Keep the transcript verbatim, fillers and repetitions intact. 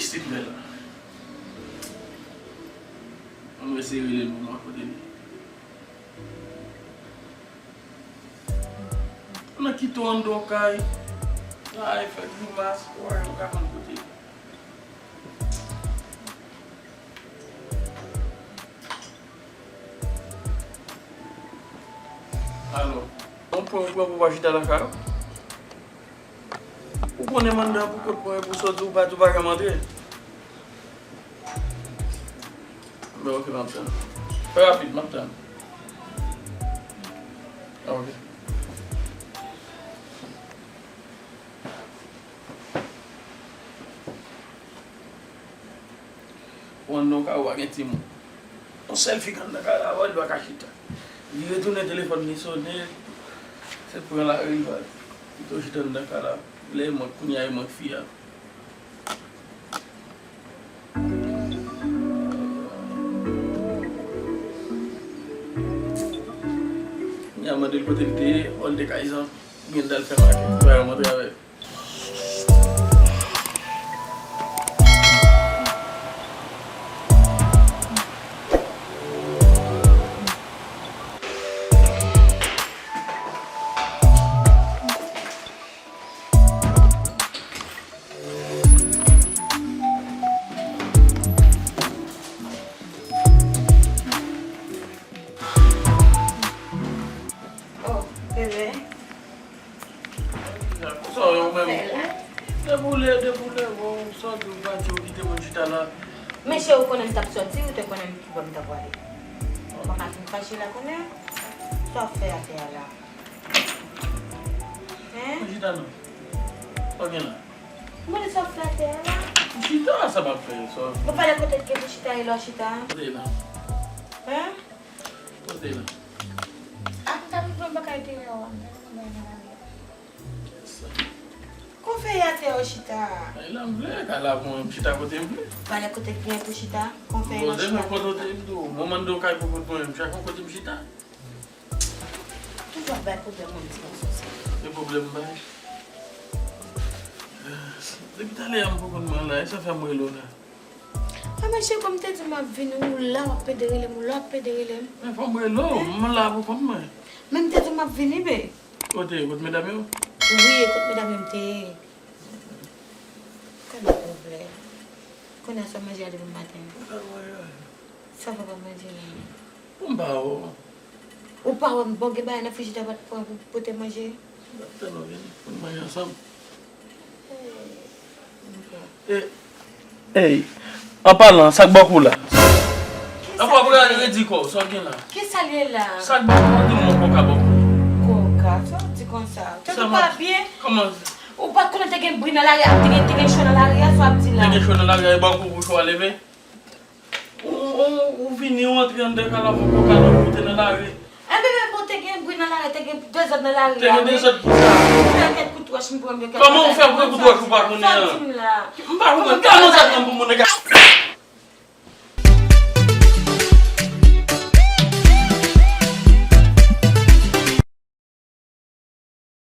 Silvè la. Ann eseye rele l pou m wè kote l ye. Nan kite w anndan yon kay. Ay, fè grimas, wè, ou ka konn kote. Alò, yon pwen ou pran pou w pa chita lakay ou? Ou konnen m anndan pou kont mwen, pou sòti, ou pa di w pa janm antre. Ben, ok, m ap tann. Fè rapid, m ap tann. Ah, ok. Ou anndan yon kay ou pa gen timoun. Yon sèl fi k anndan kay la, wè, li pa ka chita. Li retounen, telefòn li sonnen, se pran lari li pral. Pito chita anndan kay la. Lè mank, kounye a, e mank fi a. Kounye a, mande l kote l te ye, bò l te kay zan. Oubyen l t al fè makèt. Li pa janm antre avè l. Oh, bebe. Sa w ye ou menm? Depi w leve, depi w leve, w sòti, w pati, w kite moun chita la. Men cheri, ou konnen m t ap sòti, ou te konnen ki bò m t ap prale. Ou pa ka fin fache la konnen. Sa w ap fè atè a la? Hein? Mwen chita non. Sa w gen la? Mwen di sa w ap fè atè a la? M chita, sa m ap fè, sa. Ou pa lè kote k gen pou chita, e lè w chita? Kote la? Hein? Kote la? A, m ta vin pran bagay deyò a, m ta vin pran bagay nan lari a. Yes, sir. Konfèy atè w chita. Ay la m vle, kay la pou mwen, m chita kote m vle. Pale kote k gen pou chita, konfèy nan chita. Poze men kote w te m tou. Mwen mande w kay pou kont mwen, m chèche yon kote m chita. Toujou ap bay pwoblèm mwen ti gason sa. Ki pwoblèm m bay? Depi talè a m poko nan la, e sa fè m rele w la. A men cheri, kòm m te di w m ap vini, ou la w ap pede rele m, ou la w ap pede rele m. Men fò m rele w, m la pou kont mwen. Men m te di w m ap vini, be. Kote, kote medam yo? Wi, kote medam yo m te ye. Gade pwoblèm. Kounye a sa w manje a depi maten? Sa w pa manje la? M pa wè w. Ou pa wè m bon gen bagay nan frijidè pa t pran pou pote manje? M ap tann ou vini pou n manje ansanm. Eh, ey, an palan, sa k bòkò w la? An pa prale redi kò w, sa w gen la? Kisa l ye la? Sa k bòkò w, di m yon koka bòkò. Koka, sa w di konsa? Tèt ou pa byen? Kòman? Ou pa t konnen te gen bri nan lari a, te gen, te gen cho nan lari a, sa w ap di la? Te gen cho nan lari a, e bòkò w pou cho a leve? Ou, ou, ou vini, ou antre anndan kay la, ou pran koka nan, ou te nan lari. Enben, men bon, te gen bri nan lari, te gen dezòd nan lari a, wi. Te gen dezòd kisa? Ou fè kèk kout wòch, m pran kèk... Kòman ou fè kout wòch ou pa konnen an? Sa w di m la? M pa konprann. Kòman sa pran pou moun nèg a?